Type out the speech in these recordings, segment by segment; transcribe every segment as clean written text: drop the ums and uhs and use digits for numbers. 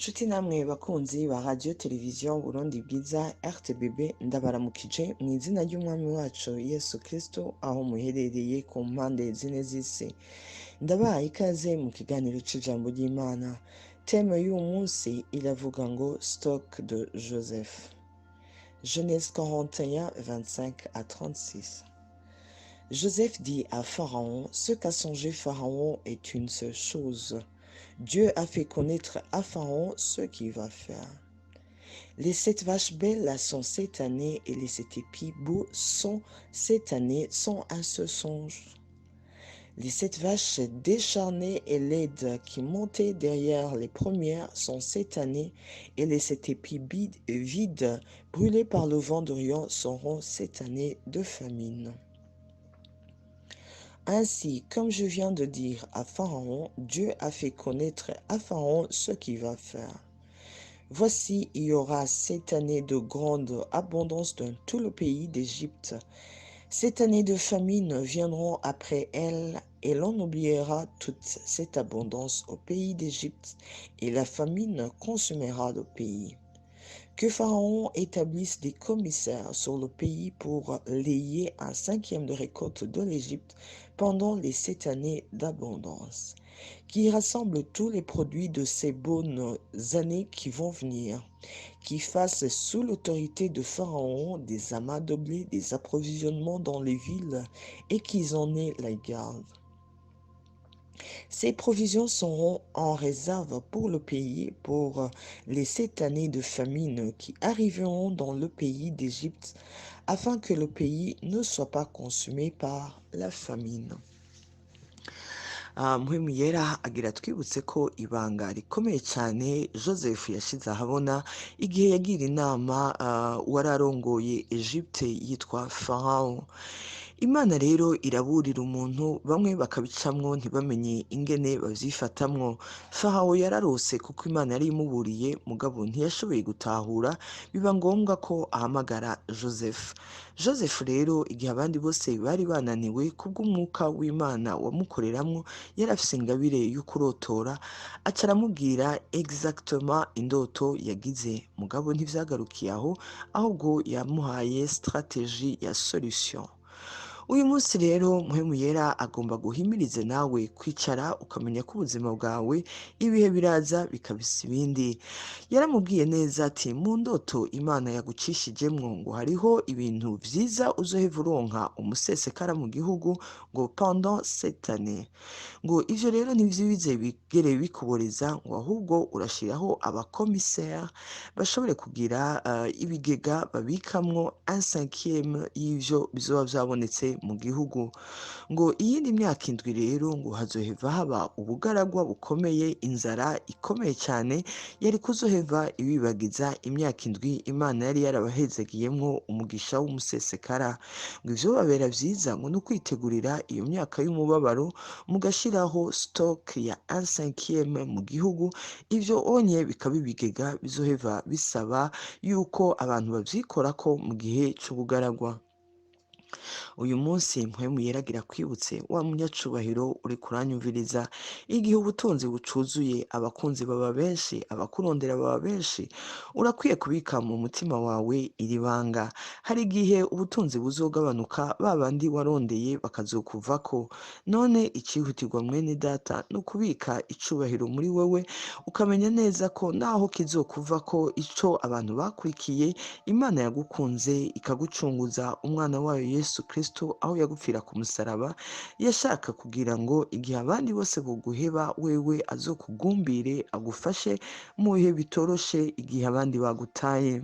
Nshuti namwe bakunzi ba Radio Television Burundi Bwiza RTBB, ndabaramukije mu izina ry'Umwami wacu Yesu Kristo aho muherereye ku mpande zine z'isi. Ndabahaye ikaze mu kiganiro c'ijambo ry'Imana. Thème y'uyu munsi iravuga ngo "Stock de Joseph". Genèse 41, 25 à 36. Joseph dit à Pharaon: "Ce qu'a songé Pharaon est une seule chose. Dieu a fait connaître à Pharaon ce qu'il va faire. Les sept vaches belles sont sept années et les sept épis beaux sont sept années sont un seul songe. Les sept vaches décharnées et laides qui montaient derrière les premières sont sept années, et les sept épis vides brûlés par le vent d'Orient seront sept années de famine. Ainsi, comme je viens de dire à Pharaon, Dieu a fait connaître à Pharaon ce qu'il va faire. Voici, il y aura sept années de grande abondance dans tout le pays d'Égypte. Sept années de famine viendront après elle, et l'on oubliera toute cette abondance au pays d'Égypte, et la famine consumera le pays. Que Pharaon établisse des commissaires sur le pays pour layer un cinquième de récolte de l'Égypte pendant les 7 années d'abondance, qui rassemble tous les produits de ces bonnes années qui vont venir, qui fasse sous l'autorité de Pharaon des amas de blé, des approvisionnements dans les villes, et qu'ils en aient la garde. Ces provisions seront en réserve pour le pays pour les 7 années de famine qui arriveront dans le pays d'Égypte, afin que le pays ne soit pas consumé par la famine." Mpwemu Yera agira twibutse ko ibanga rikomeye cyane Joseph yashyize ahabona igihe yagira inama uwari arongoye Egypte yitwa Farawo. Imana rero iraburira umuntu, bamwe bakabicamwo ntibamenye ingene bavyifatamwo. Farawo yararose kuko Imana yari imuburiye, mugabo ntiyashoboye gutahura, biba ngombwa ko ahamagara Joseph. Joseph rero, igihe abandi bose bari bananiwe, kubw'umwuka w'Imana wamukoreramwo, yari afise ingabire yo kurotora, aca aramubwira exactement indoto yagize. Mugabo ntivyagarukiye aho, ahubwo yamuhaye stratégie ya solution. Uyu munsi rero Mpwemu Yera agomba guhimirize nawe kwicara ukamenya ko ubuzima bwawe ibihe biraza bikabisa ibindi. Yaramubwiye neza ati: "Mu ndoto Imana yagucishijemwo, ngo hariho ibintu vyiza uzoheva uronka umusesekara mu gihugu ngo pendant cette année." Ngo ivyo rero ntivyibize bigere bikuboreza, ngo ahubwo urashiraho abakomisere bashobore kugira ibigega babikamwo un cinquième y'ivyo bizoba vyabonetse mu gihugu. Ngo iyindi myaka 7 rero ngo hazoheva haba ubugaragwa bukomeye, inzara ikomeye cyane yari kuzoheva ibibagiza imyaka 7 Imana yari yarabahezagiyemwo umugisha w'umusesekara. Ngo ivyo babera vyiza ngo ni ukwitegurira iyo myaka y'umubabaro, mugashiraho stock ya un cinquième mu gihugu. Ivyo onye bikaba ibigega bizoheva bisaba yuko abantu bavyikorako mu gihe c'ubugaragwa. Uyu munsi Mpwemu Yera agira kwibutse, wa munyacubahiro uri kuranyumviriza: igihe ubutunzi bucuzuye, abakunzi baba benshi, abakurondera baba benshi, urakwiye kubika mu mutima wawe iri banga: hari igihe ubutunzi buzogabanuka, ba bandi warondeye bakazokuvako. None icihutirwa, mwene data, ni ukubika icubahiro muri wewe, ukamenya neza ko naho kizokuvako ico abantu bakurikiye, Imana yagukunze ikagucunguza umwana wayo Yesu Kristo aho yagupfira ku musaraba, yashaka kugira ngo igihe abandi bose boguheba, wewe azokugumbire, agufashe mu bihe bitoroshe igihe abandi bagutaye.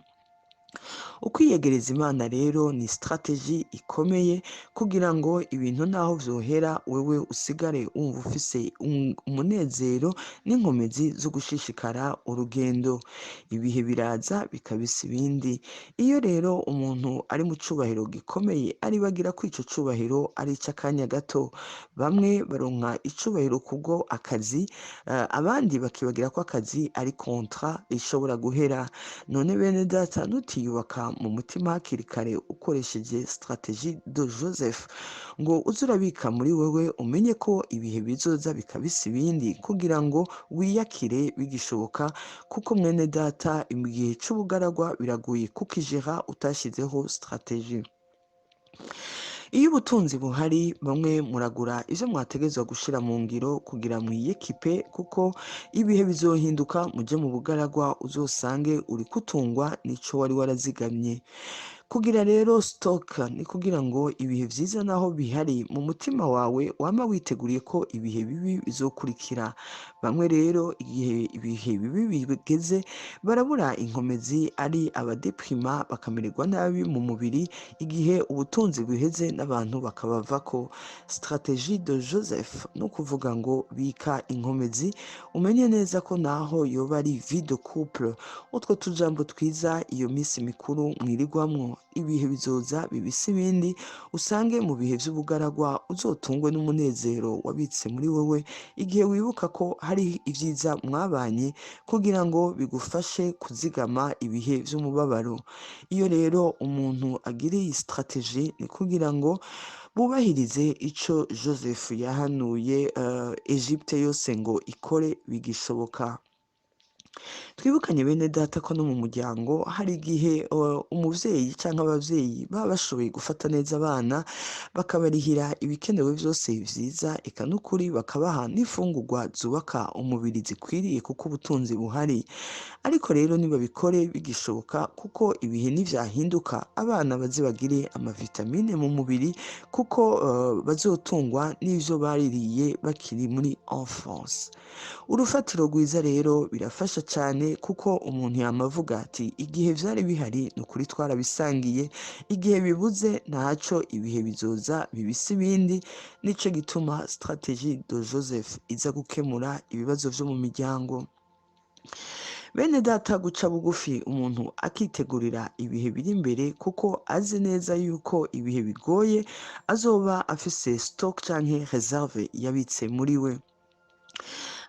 Ukwiyegereza Imana rero ni stratégie ikomeye kugira ngo ibintu naho vyohera, wewe usigare wumva ufise umunezero n'inkomezi zo gushishikara urugendo. Ibihe biraza bikabisa ibindi. Iyo rero umuntu ari mu cubahiro gikomeye, aribagira ko ico cubahiro ari ic'akanya gato. Bamwe baronka icubahiro kubwo akazi, abandi bakibagira ko akazi ari contrat ishobora guhera. None bene data, nutitegura ukiyubaka mu mutima hakiri kare ukoresheje stratégie de Joseph, ngo uze urabika muri wewe, umenye ko ibihe bizoza bikabisa ibindi, kugira ngo wiyakire bigishoboka. Kuko mwene data, mu gihe c'ubugaragwa biragoye kukijera utashyizeho stratégie. Iyo ubutunzi buhari, bamwe muragura ivyo mwategerezwa gushira mu ngiro kugira mwiyekipe, kuko ibihe bizohinduka, muje mu bugaragwa, uzosange uriko utungwa n'ico wari warazigamye. Kugira rero stock ni kugira ngo ibihe vyiza naho bihari, mu mutima wawe wama witeguriye ko ibihe bibi bizokurikira. Bamwe rero, igihe ibihe bibi bigeze, barabura inkomezi, ari abadeprima, bakamererwa nabi mu mubiri igihe ubutunzi buheze n'abantu bakabavako. Stratégie de Joseph no kuvuga ngo bika inkomezi, umenye neza ko naho yoba ari vie de couple, utwo tujambo twiza, iyo minsi mikuru mwirigwamwo, ibihe bizoza bibisa ibindi, usange mu bihe vy'ubugaragwa uzotungwe n'umunezero wabitse muri wewe igihe wibuka ko hari ivyiza mwabanye, kugira ngo bigufashe kuzigama ibihe vy'umubabaro. Iyo rero umuntu agira iyi stratégie, ni kugira ngo bubahirize ico Joseph yahanuye Egypte yose ngo ikore bigishoboka. Twibukanye bene data ko no mu muryango hari igihe umuvyeyi canke abavyeyi baba bashoboye gufata neza abana, bakabarihira ibikenewe vyose vyiza, eka n'ukuri bakabaha n'imfungurwa zubaka umubiri zikwiriye, kuko ubutunzi buhari. Ariko rero nibabikore bigishoboka, kuko ibihe nivyahinduka, abana baze bagire amavitamine mu mubiri, kuko bazotungwa n'ivyo baririye bakiri muri enfance. Urufatiro rwiza rero birafasha cane, kuko umuntu yama avuga ati: "Igihe vyari bihari ni ukuri twarabisangiye, igihe bibuze ntaco, ibihe bizoza bibisa ibindi." Nico gituma stratégie de Joseph iza gukemura ibibazo vyo mu miryango. Bene data, guca bugufi, umuntu akitegurira ibihe biri imbere, kuko azi neza yuko ibihe bigoye azoba afise stock canke réserve yabitse muri we.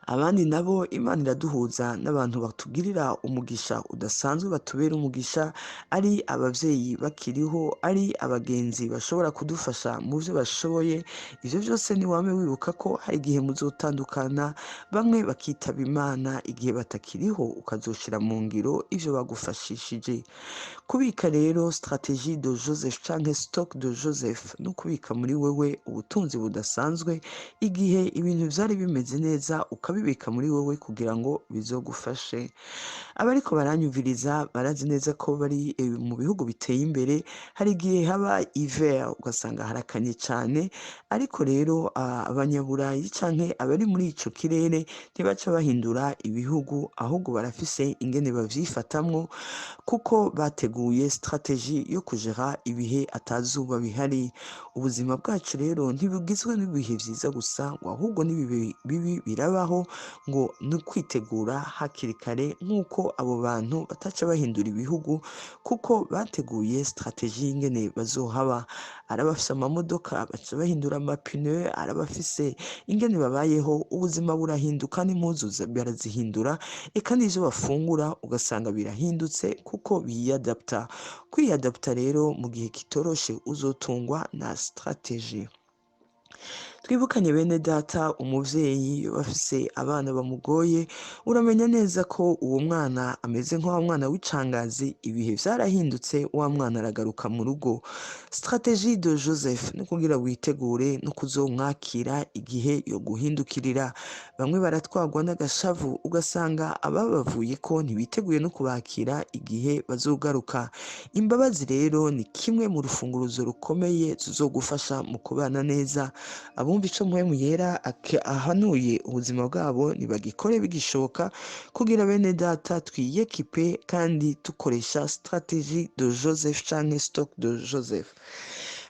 Abandi nabo, Imana iraduhuza n'abantu batugirira umugisha udasanzwe, batubera umugisha, ari abavyeyi bakiriho, ari abagenzi bashobora kudufasha mu vyo bashoboye. Ivyo vyose niwame wibuka ko hari igihe muzotandukana, bamwe bakitaba Imana. Igihe batakiriho, ukazoshira mu ngiro ivyo bagufashishije. Kubika rero stratégie de Joseph canke stock de Joseph no kubika muri wewe ubutunzi budasanzwe igihe ibintu vyari bimeze neza, ukabibika muri wewe kugira ngo bizogufashe. Abariko baranyumviriza barazi neza ko bari mu bihugu biteye imbere. Hari igihe haba hiver, ugasanga harakanye cane. Ariko rero abanyaburayi canke abari muri ico kirere ntibaca bahindura ibihugu, ahubwo barafise ingene bavyifatamwo, kuko bateguye stratégie yo kujera ibihe atazuba bihari. Ubuzima bwacu rero ntibugizwe n'ibihe vyiza gusa, ngo ahubwo n'ibihe bibi birabaho, ngo ni ukwitegura hakiri kare, nk'uko abo bantu bataca bahindura ibihugu, kuko bateguye stratégie y'ingene bazohaba. Ari abafise amamodoka baca bahindura amapine, ari abafise ingene babayeho, ubuzima burahinduka, n'impuzu barazihindura, eka n'ivyo bafungura ugasanga birahindutse, kuko biyadapta. Kwiyadapta rero mu gihe kitoroshe, uzotungwa na stratégie. Twibukanye bene data, umuvyeyi yoba afise abana bamugoye, uramenya neza ko uwo mwana ameze nka wa mwana w'icangazi. Ibihe vyarahindutse, wa mwana aragaruka mu rugo. Stratégie de Joseph ni kugira witegure no kuzomwakira igihe yo guhindukirira. Bamwe baratwarwa n'agashavu, ugasanga ababavuyeko ntibiteguye no kubakira igihe bazogaruka. Imbabazi rero ni kimwe mu rufunguruzo rukomeye zizogufasha mu kubana neza. Abumva ico Mpwemu Yera ahanuye ubuzima bwabo, nibagikore bigishoboka, kugira bene data twiyekipe kandi dukoresha stratégie de Joseph canke stock de Joseph.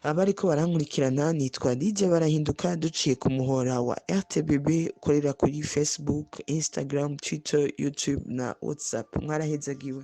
Abariko barankurikirana, nitwa Lydia Barahinduka, duciye ku muhora wa RTBB ukorera kuri Facebook, Instagram, Twitter, YouTube na WhatsApp. Mwarahezagiwe.